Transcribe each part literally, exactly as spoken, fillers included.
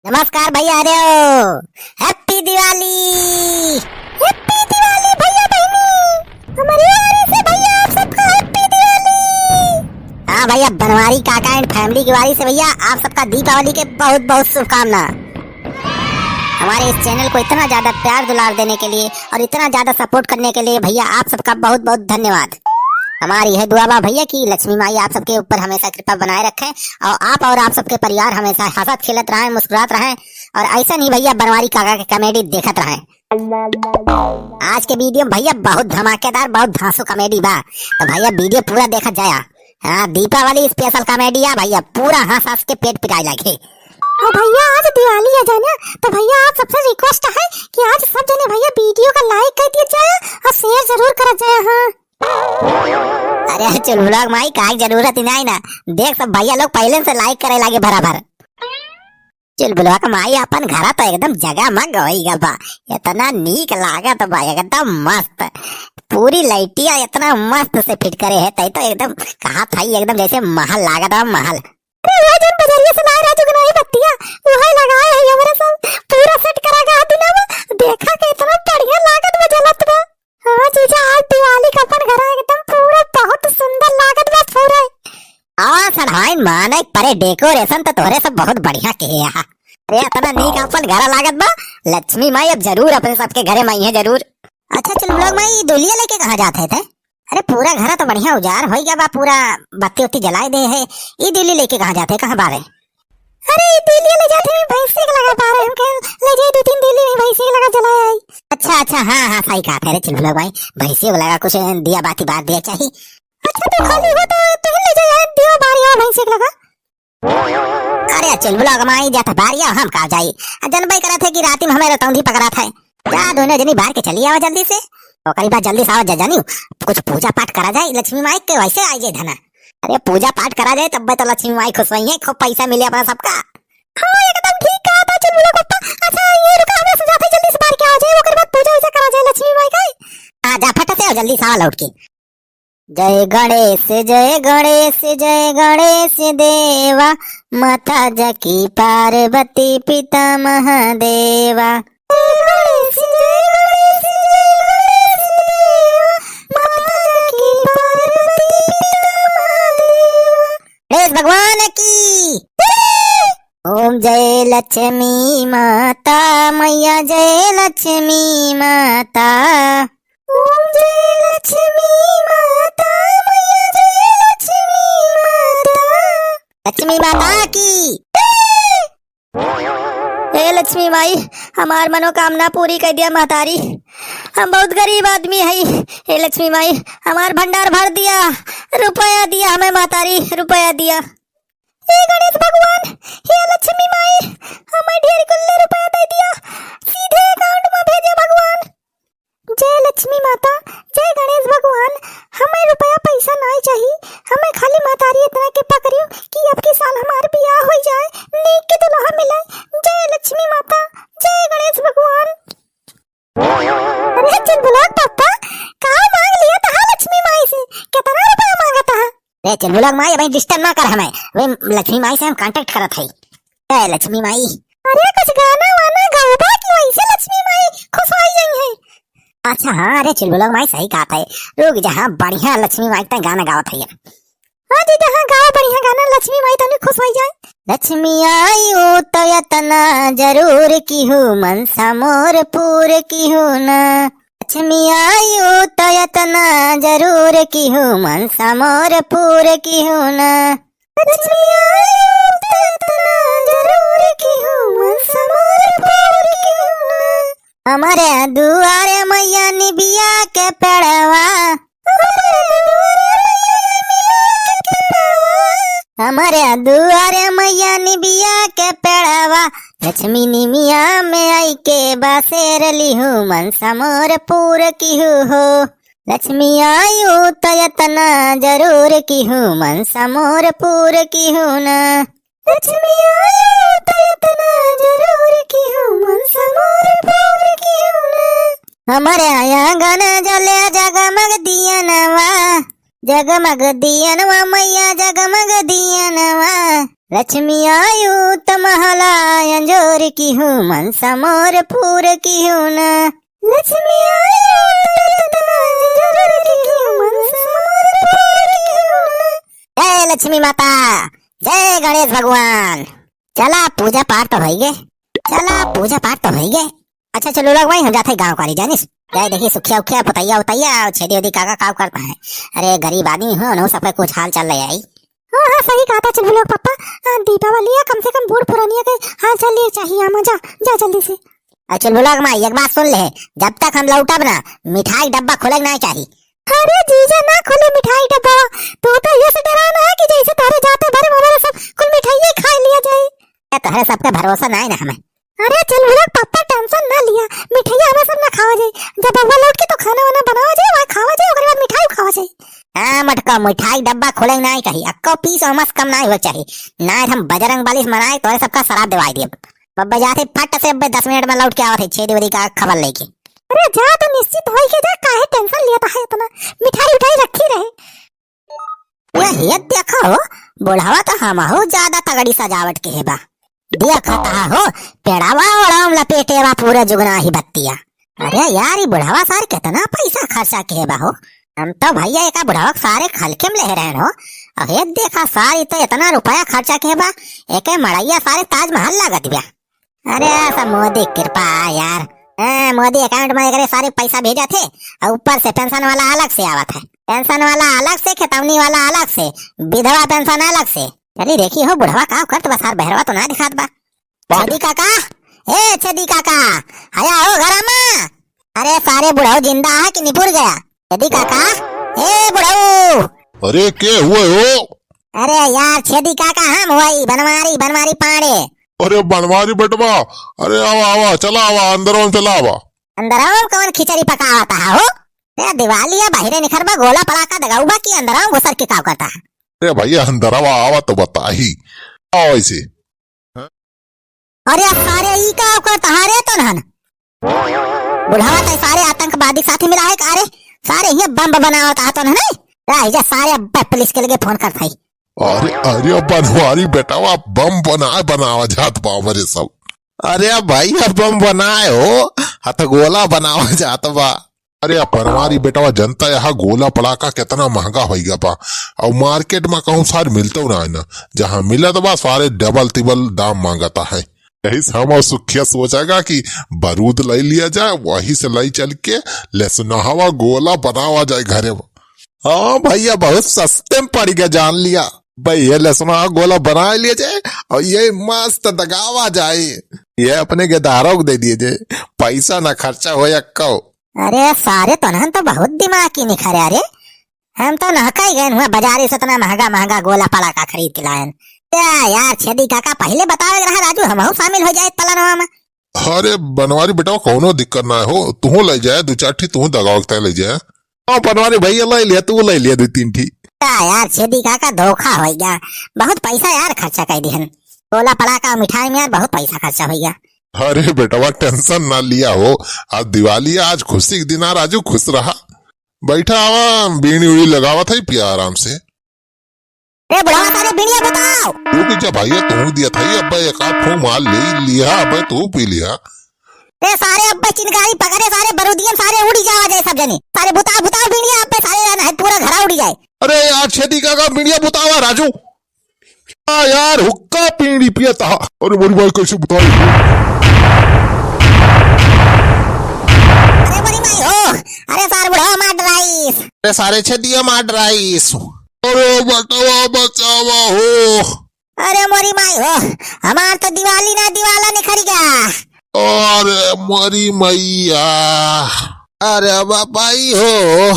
नमस्कार भैया, अरे ओ, Happy दिवाली। Happy दिवाली भैया बहिनी, हमरी ओर से भैया आप सबका Happy दिवाली। हाँ भैया, बनवारी काका and family की ओर से भैया आप सबका दीपावली के बहुत बहुत शुभकामना। हमारे इस channel को इतना ज्यादा प्यार दुलार देने के लिए और इतना ज्यादा support करने के लिए भैया आप सबका बहुत बहुत धन्यवाद। हमारी यह दुआ बा भैया कि लक्ष्मी माई आप सबके ऊपर हमेशा कृपा बनाए रखें और आप और आप सबके परिवार हमेशा हंसत खेलत रहें, मुस्कुरात रहें और ऐसा नहीं भैया बनवारी काका के comedy देखत रहें। आज के video में भैया बहुत धमाकेदार, बहुत धांसू comedy बा, तो भैया video पूरा देखत जाया। हाँ, दीपावली special comedy है भैया, पूरा हंस हंस के पेट पिराए लागे। और भैया आज दिवाली है जाना, तो भैया आप सबसे request है कि आज सब जने भैया video का like कर दिया जाए और share जरूर करा जाए। हाँ। अरे चुलबुलवा के माई, काहे के जरूरत ही नहीं ना, देख सब भैया लोग पहले से like करे लागे बराबर। चुलबुलवा के माई, अपन घरा तो एकदम जगमग होई गल बा, इतना नीक लागत बा, एकदम मस्त। पूरी लाइटिया इतना मस्त से fit करे है, तै तो एकदम कहा था एकदम जैसे महल लागत बा, महल। अरे वो जौन बजरिया से लाए राजू के नहीं बत्तिया, वही लगाए है हमरे सब, पूरा set करा के आती ना वो, देखा के इतना बढ़िया लागत बा, जलत बा। हाँ जीजा, आज दिवाली का अपन घर एकदम पूरा बहुत सुंदर लागत बा पूरा। हाँ सढ़ाइन माने परे, decoration तो तोहरे सब बहुत बढ़िया किहे हा। अरे इतना नीक अपन घर लागत बा, लक्ष्मी माई अब जरूर अपने सबके घरे में आई है जरूर। अच्छा चुलबुलवा के माई, दुलिया लेके कहाँ जात है ते? अरे पूरा घर तो बढ़िया उजार हो गया बा, पूरा बत्ती उत्ती जलाए दे है, ई दुलिया लेके कहाँ जात है, कहाँ बावे? अरे, ई दुलिया ले जाते हैं, भैंसी के लगा पा रहे हैं, कहे, ले जाए दो तीन दुलिया, भैंसी के लगा जलाए आई। अच्छा, अच्छा, हाँ, हाँ, सही कहा था रे चुलबुलवा के माई, भैंसी के लगा कुछ दिया बाती बार दिया चाहिए। अच्छा, तू खाली हो तो तू ही ले जा यार, दियो बार यार भैंसी के लगा। अरे चुलबुलवा के माई, जाता बार या हम का जाई, जनबे करत है कि राती में हमें रतौंधी पकड़त है। जा दोनों जनी बाहर के चली आवा जल्दी से। ओकरी बाद जल्दी से आवा जा जानी, कुछ पूजा पाठ करा जाए लक्ष्मी माई के, वैसे आई जाए धना। अरे पूजा पाठ करा जाए तब तो लक्ष्मी माई खुश होई है, खूब पैसा मिले अपना सबका। हाँ एकदम ठीक कहा था चुलबुलवा के पप्पा। अच्छा ये रुका, हमरा से जाते जल्दी से बाहर के आ जाए, ओकर बाद पूजा वूजा करा जाए लक्ष्मी माई का। हाँ जा फटाते हो जल्दी से आवा लौट के। जय गणेश जय गणेश जय गणेश देवा, माता जाकी पार्वती पिता महादेवा। जय गणेश जय गणेश जय गणेश देवा, माता जाकी पार्वती पिता महादेवा। गणेश भगवान की। ओम जय लक्ष्मी माता मैया, जय लक्ष्मी माता। ओम जय लक्ष्मी माता मैया, जय लक्ष्मी माता। लक्ष्मी माता की। ए लक्ष्मी माई, हमार मनोकामना पूरी कर दिया महतारी, हम बहुत गरीब आदमी हई। ए लक्ष्मी माई, हमार भंडार भर दिया, रुपया दिया हमें महतारी, रुपया दिया। ए गणेश भगवान, हे लक्ष्मी माई, हमें ढेर कुल्ले रुपया दे दिया, सीधे account में भेजे भगवान। जय लक्ष्मी माता, जय गणेश भगवान, हमें रुपया पैसा नाई चाही, हमें खाली महतारी इतना के पकड़ियो कि अब की साल हमार बियाह हो जाए, नीक के दुल्हा मिले। जय लक्ष्मी माता, जय गणेश भगवान। अरे चुलबुलवा के पप्पा, का मांग लिया तहा लक्ष्मी माई से? कितना रुपया मांगा तहा? अरे चुलबुलवा के माई, अबे disturb ना कर हमें। वे लक्ष्मी माई से हम contact करत हई। ए लक्ष्मी माई। अरे कुछ गाना वाना गावा कि वैसे लक्ष्मी माई खुश हो जाई है। अच्छा हाँ, अरे चुलबुलवा के माई सही कहत है। रुक जा, हाँ बढ़िया लक्ष्मी माई तक गाना गावत है। हाँ जीजा, हाँ गावा बढ़िया गाना, लक्ष्मी माई तनी खुश हो जाए। लक्ष्मी आई ऊ तो यतना जरूर किहू, मनसा मोर पूर किहू ना। लक्ष्मी आई ऊ तो यतना जरूर किहू, मनसा मोर पूर किहू ना। लक्ष्मी आई ऊ तो यतना जरूर किहू, मनसा मोर पूर किहू ना। हमरे दुआरे मैया निबिया के पेड़वा, हमरे दुआरे मैया निबिया के पेड़वा, लक्ष्मी निमिया में आई के बसेर लिहू, मनसा मोर पूर किहू हो। लक्ष्मी आयु त यतना जरूर किहू, मनसा मोर पूर किहू ना। लक्ष्मी आयु त यतना जरूर किहू, मनसा मोर पूर किहू ना। हमरे आंगन जले जगमग दियनवा, जगमग दियनवा मैया, जगमग दियनवा। लक्ष्मी आयु त महला अंजोर किहु, मनसा मोर पूर किहु ना। लक्ष्मी आयु त महला अंजोर किहु, मनसा मोर पूर किहु ना। जय लक्ष्मी माता, जय गणेश भगवान। चला पूजा पाठ तो होइगे, चला पूजा पाठ तो होइगे। अच्छा चलो लोग भाई, हम जाते हैं गाँव का जानिस। जाए देखी सुखिया उखिया, पतैया उतैया, और छेदी उदी काका काव करता है। अरे गरीब आदमी हो ना, सबका कुछ हाल चाल ले आई। हाँ, हाँ, सही कहा था चुलबुलवा पापा। आ, दीपावली है, कम से कम बूढ़ पुरानिया के हाल चाल लिए चाहिए। आमा जा, जा जल्दी से। और चुलबुलवा माई, एक बात सुन ले, जब तक हम लौटब ना, मिठाई डब्बा खोले के ना चाहिए। अरे जीजा, ना खोले मिठाई डब्बा, तो तो ये से डराना है कि जैसे तारे जाते भरे हमारे सब कुल मिठाइये खा लिया जाए। ए, तोहरे सबके भरोसा ना है ना हमें। अरे चुलबुलवा पापा, tension ना लिया, मिठाई हमें सब ना खावा जाए। जब बउआ लौट के तो खाना वाना बनावा जाए, वहाँ खावा जाए, ओकरे बाद मिठाई खावा जाए। हाँ मटका, मिठाई डब्बा खोले ना चाहिए, अक्को piece ounce कम ना होए चाहिए, ना हम बजरंग बली से मनाए तोरे सबका श्राप देवाई दिए। बब्बे जाते फट से, अब्बे दस मिनट में लौट के आवत है, छेदी उदी का खबर लेके। अरे जा तो निश्चित होई के जा, काहे tension लेता है इतना, मिठाई उठाई रखी रहे। ये, ये देखा हो, बुढ़ावा तो हमहू ज्यादा तगड़ी सजावट के है बा। देखा ता हो, पेड़ावा ओड़ावा लपेटे बा पूरे जुगना ही बत्तिया। अरे यार, ई बुढ़ावा सार कितना पैसा खर्चा के बा हो। हम तो भैया एका बुढ़ावा के सारे खलके में ले रहन हो। अरे देखा सार, ई तो इतना रुपया खर्चा के बा, एके मड़ैया सारे ताजमहल लागत बा। अरे, सब मोदी कृपा है यार। हाँ, मोदी account में एकरे सारे पैसा भेजत है और ऊपर से pension वाला अलग से आवत है। Pension वाला अलग से, खेतौनी वाला अलग से, विधवा pension अलग से। चली देखी हो बुढ़वा का करत बा, सार बहरवा तो ना दिखात बा। छेदी काका, ए छेदी काका, हया हो घरा में। अरे सारे बुढ़ऊ जिंदा है कि निपुर गया? छेदी काका, ए बुढ़ऊ। अरे के हुए हो? अरे यार छेदी काका, हम हुई बनवारी, बनवारी पांड़े। अरे बनवारी बेटवा, अरे आवा, आवा, चला आवा, अंदरवा में चला आवा। अंदरवा में कौन खिचड़ी पकावत है हो? ए, दिवाली है, बाहरे निखरबा, गोला पड़ाका दगाउबा कि अंदरवा में घुसर के काव करता है? अरे भैया, अंदरवा आवा तो बताई। आओ ऐसे। अरे सारे, ई काव करता है रे तोनहन? बुढ़ावा तो सारे आतंकवादी साथी मिला है का रे? सारे ये बम बनावत आ तोनहन। राही जा सारे, अब पुलिस के लगे फोन करता है। अरे, अरे, बनवारी बेटवा, बम बना, बनावा जात बा हमरे सब। अरे भाई, अब बम बनाए हो, हथ गोला बनावा जात बा। अरे, अब बनवारी बेटवा, जनता यहाँ गोला पड़ाका कितना महंगा होइगा बा, और market में कहूँ सार मिलतो ना है ना, जहाँ मिलत बा सारे double तिबल दाम मांगता है। यही से हम और सुखिया सोचेगा कि बारूद ले लिया जाए, वही से ले चल के लेसुनहवा गोला बनावा जाए घरे में। हाँ भैया, बहुत सस्ते में पड़ गया, जान लिया। भैया, लेसुनहवा गोला बना लिया जाए और ये मस्त दगावा जाए। ये अपने गेदारों को दे दिए जाए, पैसा ना खर्चा हो या कहो। अरे सारे, तोनहन तो बहुत दिमाग की निखरे। अरे हम तो नहकाई गए हुआ, बाजारी से इतना महंगा महंगा गोला पड़ाका खरीद के लायन। या यार छेदी काका, पहले बतावे के रहा राजू, हमहू शामिल हो जाए पलनवा में। अरे बनवारी बेटवा, कौनो दिक्कत ना हो, तू ले जाए, दो चार ठी तू दगाव के ले जाए। हाँ बनवारी भैया, ले लिया, तू ले लिया दो तीन ठी। या यार छेदी काका, धोखा हो गया, बहुत पैसा यार खर्चा कर दिहन, गोला पड़ाका और मिठाई में यार बहुत पैसा खर्चा हो गया। अरे बेटवा, tension ना लिया हो, आज दिवाली है, आज खुशी के दिन आ राजू, खुश रहा। बैठा आवा, बीड़ी उड़ी लगावत है, पिया आराम से। ए बुढ़वा, सारे बीड़िया बुताओ। रुक जा भैया, तू दिया था, अब्बे एक आध फूंक मार ले लिया, अब्बे तू पी लिया। ए सारे, अब्बे चिनगारी पकड़े, सारे बरूदियन सारे उड़ी जावा जाए सब जने। सारे बुताओ, बुताओ बीड़िया, अब्बे सारे रहना है, पूरा घरा उड़ी जाए। अरे यार, छेदी काका, बीड़िया बुतावा राजू। आ यार, हुक्का पीड़ी पियत हा। अरे मोरी माई, कैसे बताई? अरे मोरी माई हो, अरे सार बुढ़वा मार डराइस। अरे सारे छेदिया मार डराइस। अरे बटवा बचावा हो। अरे मोरी माई हो, हमार तो दिवाली ना दिवाला निखर गया। अरे मोरी मैया। अरे बापाई हो।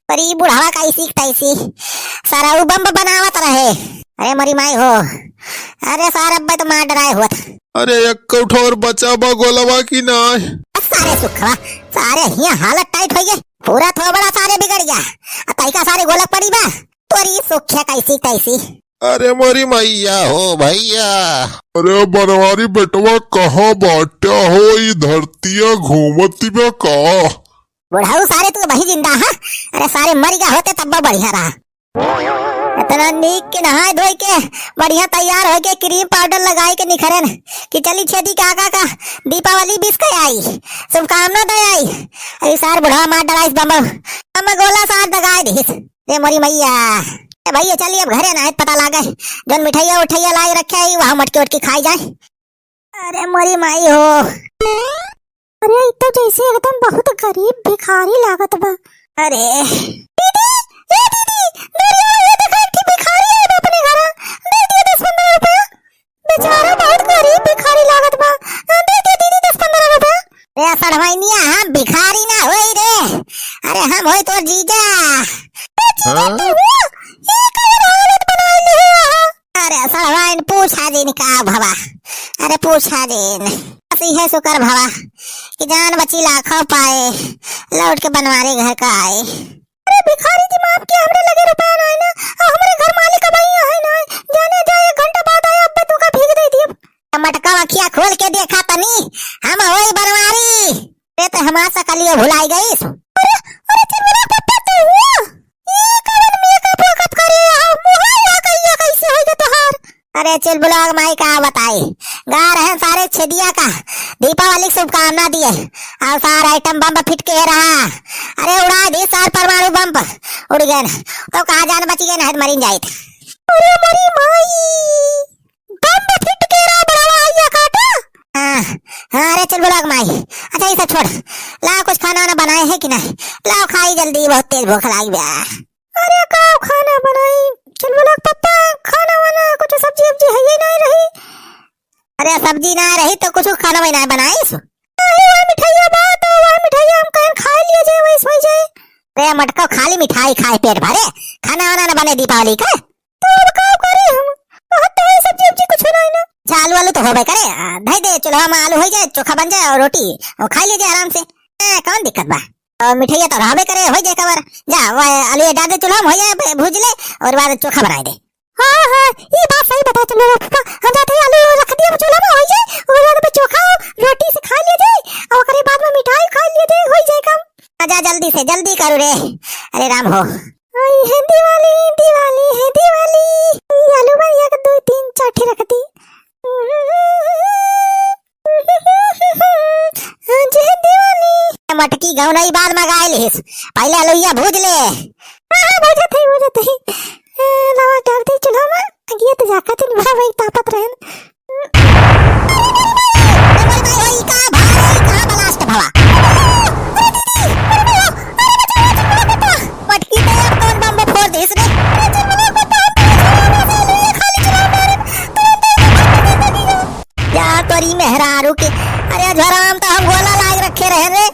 पर ई बुढ़वा कैसी तैसी, सारा उ बम बनावत रहे। अरे मोरी माई हो, अरे सार अब्बे तो मार डराए होत। अरे एक ठोर बचा बा गोलवा की ना। सारे सुखवा, सारे हिया हालत tight हो गए, पूरा थोबड़ा सारे बिगड़ गया। आ तैका सारे गोलक पड़ी बा, तोरी सुखिया कैसी तैसी। अरे मोरी मैया हो भैया। अरे बनवारी बेटवा कहाँ बाट्या हो, ई धरतिया घूमती बा का? बुढ़ऊ सारे तू वही जिंदा है? अरे सारे मर गया होते तब बढ़िया रहा। इतना नीक के नहाए धोए के, बढ़िया तैयार होए के, cream powder लगाए के निखरेन कि चली छेदी काका का दीपावली wish कर आई, शुभकामना दे आई। अरे सार बुढ़वा मार डराइस बम, बम गोला सार दगाए दिस। रे मोरी मैया, ए भैया चली अब घरे ना, पता लागे जौन मिठाइया उठाइया लाए रखे आई, वहाँ मटकी उटकी खाई जाए। अरे मोरी माई हो। अरे, ई तो जैसे एकदम बहुत गरीब भिखारी लागत बा। अरे दीदी, ए दीदी, दौड़िया, ये देखो, एक ठे भिखारी आए बा अपने घर, दे दिया दस पन्द्रह रुपया। बेचारा बहुत गरीब भिखारी लागत बा, दे दिया दीदी दस पन्द्रह रुपया। ए सड़वाइनिया, हम भिखारी ना होई रे, अरे हम होई तोर जीजा। ए जीजा, हाँ? तू हो? ई कवन हालत बनाई ली हो? अरे सड़वाइन पूछा जिन का भवा, अरे पूछा जिन। बस इहे शुक्र भवा कि जान बची लाखों पाए, लौट के बनवारी घर का आए। अरे भिखारी जी माफ किया, हमरे लगे रुपया ना है ना, आ हमरे घर मालिक अबही है ना, जाने जाए एक घंटा बाद आए, अब्बे तू का भीख दे दिए। मटका अखिया खोल के देखा तनी, हम होई बनवारी। अरे तो हमार सकलियो भुलाई गईस। अरे, अरे चिलबुला पप्पा तू हुआ? ई कवन makeup वेकअप करे हो? मुहा या कहिया कैसे होई गे तोहार? अरे चिलबुला माई का बताई, गा रहन सारे छेदिया का दीपावली की शुभकामना दिए, और सार item bomb फिट के रहा। अरे उड़ा दी सार परमाणु bomb, उड़ गए। तो कहाँ जान बची गए, नहीं मरी जाइत। अरे मरी माई। बम फिट के रहा बड़वा आइया काटा। हाँ, हाँ, अरे चिलबुला माई। अच्छा, ई सब छोड़। लाओ, कुछ खाना वाना बनाए है कि नहीं? लाओ, खाई जल्दी, बहुत तेज भूख लागी बा। अरे, का खाना बनाई? चिलबुला पप्पा, खाना वाना, कुछ सब्जी उब्जी है ही नहीं रही। अरे, सब्जी ना रही तो कुछ खाना वाना बनाई सु। अरे, वह मिठाइया बा, तो वह मिठाइया हम कहें खा लिया जाए, वही सोई जाए। अरे, मटका खाली मिठाई खाए पेट भरे, खाना वाना ना बने दीपावली का। तो अब का करी हम? बहुत तो है सब्जी उब्जी कुछ ना है ना। अच्छा, आलू, आलू तो होबे करे। आ, धई दे, चूल्हा में आलू हो जाए, चोखा बन जाए और रोटी, और खा लीजिए आराम से। ए, कौन दिक्कत बा? और मिठाइया तो रहबे करे, हो जाए कवर। जा, वो आलू ये डाल दे चूल्हा में, हो जाए, भूज ले और बाद चोखा बनाए दे। हाँ, हाँ, ये बात सही बता चलो पापा। हम जाते हैं आलू रख दिया चूल्हा में, हो जाए, और बाद में चोखा रोटी से खा लिया जाए, और ओकरे बाद में मिठाई खा लिया जाए, हो जाए काम। आ जा जल्दी से, जल्दी करो रे। अरे राम हो। आई है दिवाली, दिवाली है दिवाली। ये आलू बा, एक, दो, तीन, चार ठे रख दी। आज है दिवाली। मटकी गौनई बाद में गाय लेस, पहले आलूया भूज ले। हाँ, हाँ, भूजत है, भूजत है। ए, लावा डाल दे चूल्हा में, अगिया तो जाका दिन भर वही तापत रहन। अरे मोरी माई, ई का भाई, ई कहाँ blast भवा? अरे दीदी, अरे भैया, अरे बचाओ, अरे बचाओ, बचाओ। मटकी तो अब कौन बम फोड़ दिस रे? अरे चल, मना को तो हम तो चला, बस ये खाली चला मारे। तुरंत ही भटक गई। जा तोरी मेहरारू के। अरे झराम तो हम गोला लाग रखे रहे रे।